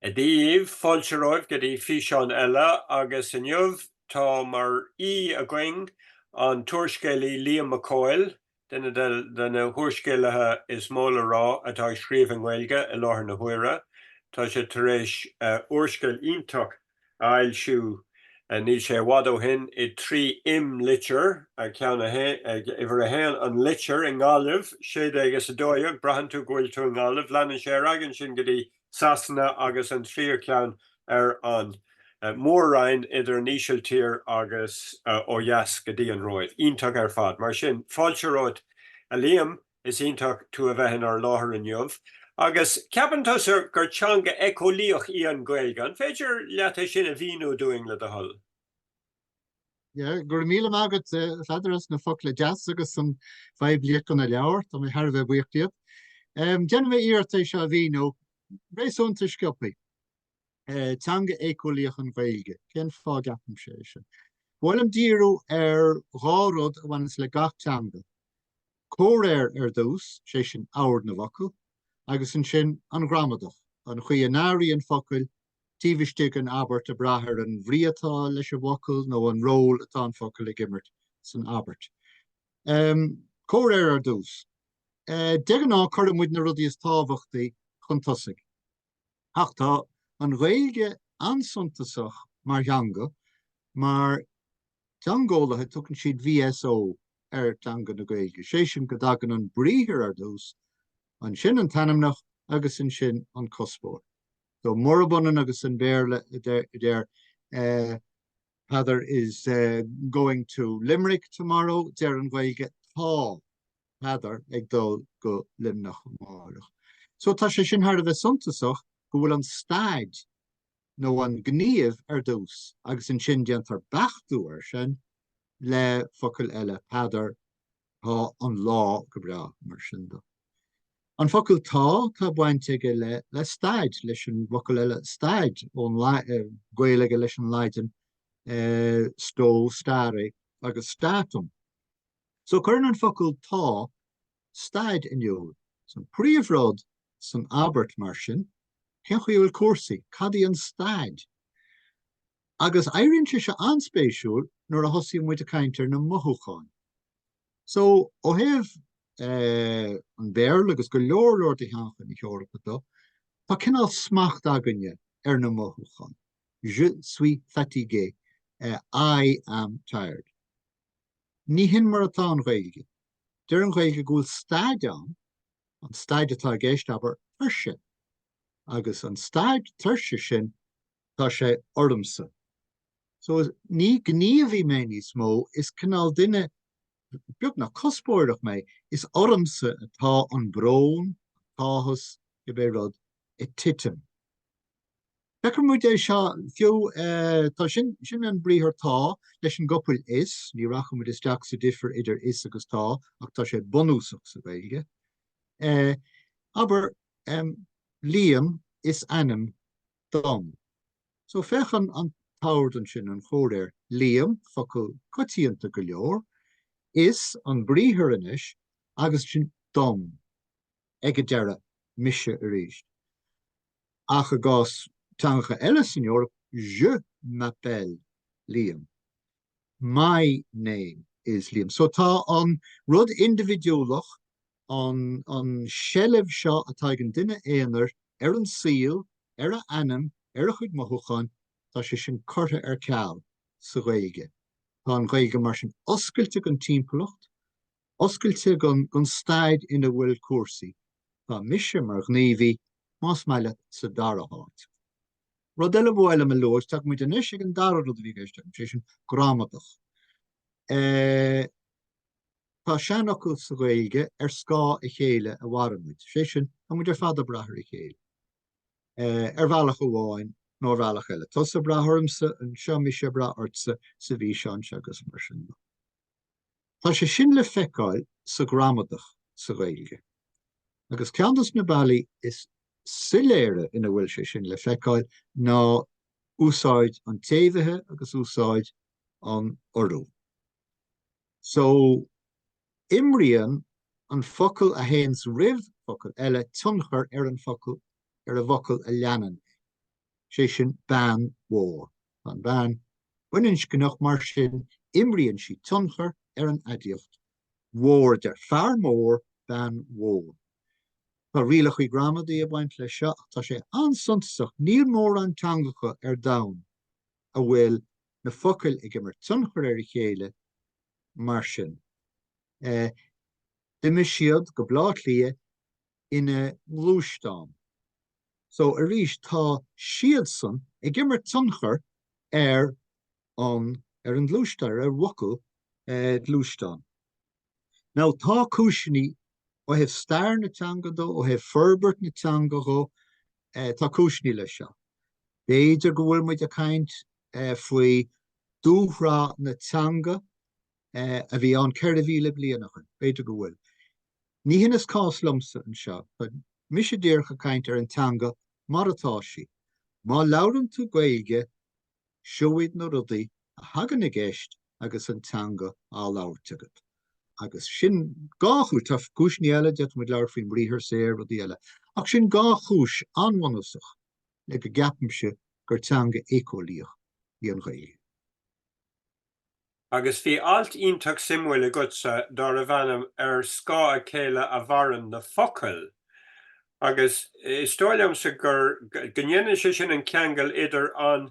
Dia daoibh, fáilte romhaibh go dtí físeán eile agus inniu tá mar aoi againn an t-úrscéalaí Liam Mac Cóil, duine de na húrscéalaithe is mó le rá atá ag scríobh i nGaeilge i láthair na huaire. Tá sé tar éis úrscéal iontach a fhoilsiú níl sé i bhfad ó shin i dtrí imlitir, ceann a haon, uimhir a haon, an litir i nGaillimh, 1612, braitheann tú go bhfuil tú i nGaillimh, leanann sé ar aghaidh ansin go dtí Sasana agus an tríú ceann ar an Mór-Roinn idir an Ísiltír agus ó dheas go dtí an Róimh. Iontach ar fad. Mar sin, fáilte romhat a Liam. Is iontach tú a bheith inár láthair inniu. Agus ceapann tusa gur teanga éiceolaíoch í an Ghaeilge. An féidir leat é sin a mhíniú dúinn, le do thoil? Yeah, go raibh míle maith agat, a Pheadair, as na focla deasa agus an phoiblíocht do na leabhair. Tá mé thar a bheith buíoch díot. Déanfaidh mé iarracht é seo a mhíniú réasúnta sciobtha. Teanga éiceolaíoch an Ghaeilge. Cén fáth a gceapaimse é sin? Ba mhaith liom díriú ar dhá rud a bhaineanns le gach teanga. Comhréir ar dtús, sé sin ord na bhfocal, agus ansin an ghramadach, an chaoi a n-athraíonn focail taobh istigh den abairt ag brath ar an bhrí atá leis an bhfocal nó an ról atá an focal ag imirt san abairt. Comhréir ar dtús. De ghnáth cuireann muid na rudaí is tábhachtaí chun tosaigh. Ach tá an Ghaeilge an-suntasach mar theanga mar teangeolaithe tugann siad VSO ar teanga na Gaeilge, sé sin go dtagann an briathar ar dtús, ansin an t-ainmneach agus ansin an cuspóir. So murab ionann agus an Béarla a deir Peadar is going to Limerick tomorrow, deir an Ghaeilge tá Peadar ag dul go Luimneach amárach. So tá sé sin thar a bheith suntasach go bhfuil an staid nó an gníomh ar dtús agus ansin déantar beachtú air sin le focail eile, Peadar, tá an lá go breá, mar sin de. An focal tá, tá baint aige le le staid, leis an bhfocal eile staid, ón gaol aige leis an Laidin sto, stare agus statum. So cuireann an focal tá staid in iúl. So an príomhrud san abairt mar sin, cén chaoi a bhfuil cúrsaí, cad í an staid? Agus éiríonn sé seo an-spéisiúil nuair a thosaíonn muid ag caint ar na mothúcháin. So ó thaobh an Bhéarla agus go leor leor de theangacha na hEorpa de, tá cineál smacht againne ar na mothúcháin. Je suis fatigué, I am tired. Ní hin mar atá an Ghaeilge. Deir an Ghaeilge go bhfuil staid ann, an staid atá i gceist, abair, tuirse. Agus an staid tuirse sin, tá sé ormsa. So, ní gníomhaí mé níos mó, is cineál duine beagnach cuspóireach mé, is ormsa atá an brón, an t-áthas, cibé rud, ag titim. Feiceann muid é seo fiú, tá sin, sin an briathar tá leis an gcopail is, ní rachaidh muid isteach sa difear idir is agus tá ach tá sé bunúsach sa Ghaeilge. Abair, Liam is ainm dom. So féach an an t-ord ansin, an chomhréir, Liam, focal coitianta go leor, is an briathar anois agus ansin dom. ag an deireadh, mise arís. Ach i gcás teangacha eile san Eoraip, je m'appelle Liam, my name is Liam. So tá an rud indibhidiúlach, an an seilbh seo atá ag an duine aonair ar an saol, ar a ainm, ar a chuid mothúcháin, tá sé sin curtha ar ceal sa Ghaeilge. Tá an Ghaeilge mar sin oscailte don timpeallacht, oscailte don staid ina bhfuil cúrsaí. Tá mise mar ghníomhaí, más maith leat, sa dara háit. Rud eile ba mhaith liom a lua, agus tagann muid anois ag an dara rud a bhí i gceist agam, sé sin gramadach. Tá seanfhocal sa Ghaeilge, ar scáth a chéile a mhaireann muid. Sé sin, tá muid ar fad ag brath ar a chéile, ar bhealach amháin nó ar bhealach eile. Tusa ag brath ormsa anseo, mise ag brath ortsa sa bhfíseán seo agus mar sin de. Tá sé sin le feiceáil sa ghramadach sa Ghaeilge, agus ceann dos na bealaí is soiléire ina bhfuil sé sin le feiceáil ná úsáid an tséimhithe agus úsáid an urú. So, imríonn an focal a théanns roimh focal eile tionchar ar an focal, ar an bhfocal a leanann é. sé sin bean mhór. Tá an bhean baininscneach, mar sin imríonn sí tionchar ar an aidiacht mhór. Deir fear mór, bean mhór. Tá rialacha gramadaí ag baint leis seo ach tá sé an-suntasach, níl mórán teangacha ar domhan a bhfuil na focail ag imirt tionchar ar a chéile mar sin. D'imigh siad go Baile Átha Cliath ina ngluaisteán. So, arís, tá siadsan ag imirt tionchar ar an, ar an ngluaisteán, ar an bhfocal gluaisteán. Now, tá cúiseanna ó thaobh stair na teanga dó, ó thaobh forbairt na teanga dhó, tá cúiseanna leis seo. B'fhéidir go bhfuil muid ag caint faoi dúshraith na teanga a bhí ann 4,000 bliain ó shin, b'fhéidir go bhfuil. Ní hin is cás liomsa anseo, tá mise díreach ag caint ar an teanga mar atá sí. Má labhrann tú Gaeilge, Seo iad na rudaí a thagann i gceist agus an teanga á labhairt agat. Agus sin dhá chúis, tá cúiseanna eile, d'fhéadfadh muid labhairt faoin mbriathar saor, rudaí eile, ach sin dhá chúis an-bhunúsach le go gceapaimse gur teanga éiceolaíoch í an Ghaeilge. Agus bhí alt iontach suimiúil agatsa darbh ainm 'Ar Scáth a Chéile a Mhaireann na Focail' agus is dóigh liomsa gur, go ndéanann sé sin an ceangal idir an,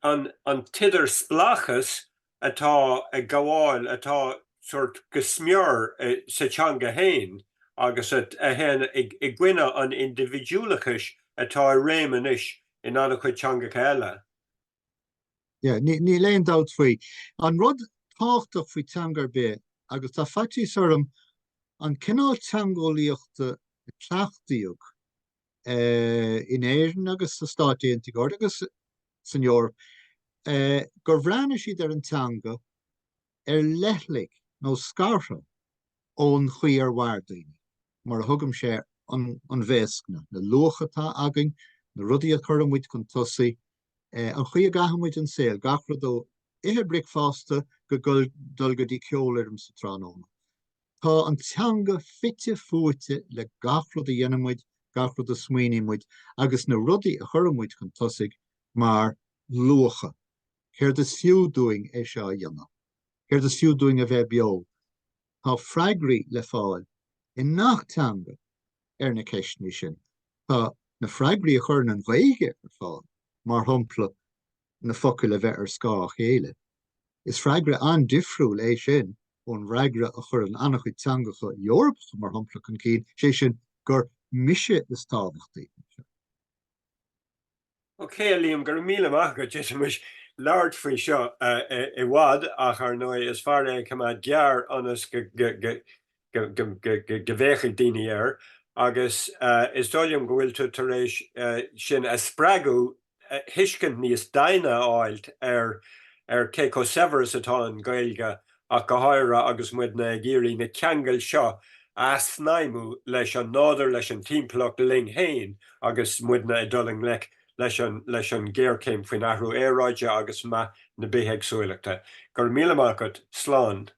an, an t-idirspleáchas atá ag gabháil, atá sórt go smior sa teanga féin agus a théann i gcoinne an indibhidiúlachais atá i réim anois in an-chuid teangacha eile. Yeah, níl aon dabht faoi. An rud tábhachtach faoi teanga ar bith, agus tá faitíos orm, an cineál teangeolaíochta a cleachtaíodh in Éirinn agus sna Stáit Aontaithe go háirithe agus san Eoraip, gur bhreathnaigh siad ar an teanga ar leithligh nó scartha ón chaoi ar mhair daoine, mar a thugaimse air, an bhéascna, na luacha atá againn, na rudaí a chuireann muid chun tosaigh, an chaoi a gcaitheann muid an saol, gach rud ó ithe bricfeasta go dul go dtí ceolfhoirm sa tráthnóna. Tá an teanga fite fuaite le gach rud a dhéanann muid, gach rud a smaoiníonn muid agus na rudaí a chuireann muid chun tosaigh mar luacha. Céard is fiú dúinn é seo a dhéanamh? Céard is fiú dúinn a bheith beo? Tá freagraí le fáil i ngach teanga ar na ceisteanna sin. Tá na freagraí a chuireann an Ghaeilge ar fáil, mar shampla na focail a bheith ar scáth a chéile, is freagra an-difriúil é sin ón bhfreagra a chuireann an-chuid teangacha Eorpacha, mar shampla, chun cinn, sé sin gur mise is tábhachtaí. Ok, a Liam, go raibh míle maith agat. D'fhéadfaimis labhairt faoi seo i bhfad ach, ar ndóigh, is fearr é a choimeád gearr ionas go bhféachfaidh daoine air agus is dóigh liom go bhfuil tú tar éis sinn a spreagadh tuiscint níos doimhne a fháilt ar ar cé chomh saibhir is atá an Ghaeilge ach go háirithe agus muidne ag iarraidh na ceangail seo a athshnaidhmiú leis an nádúr, leis an timpeallacht, linn féin agus muidne ag dul i ngleic leis an leis an ghéarchéim faoin athrú aeráide agus meath na bithéagsúlachta. Go raibh míle maith agat. Slán.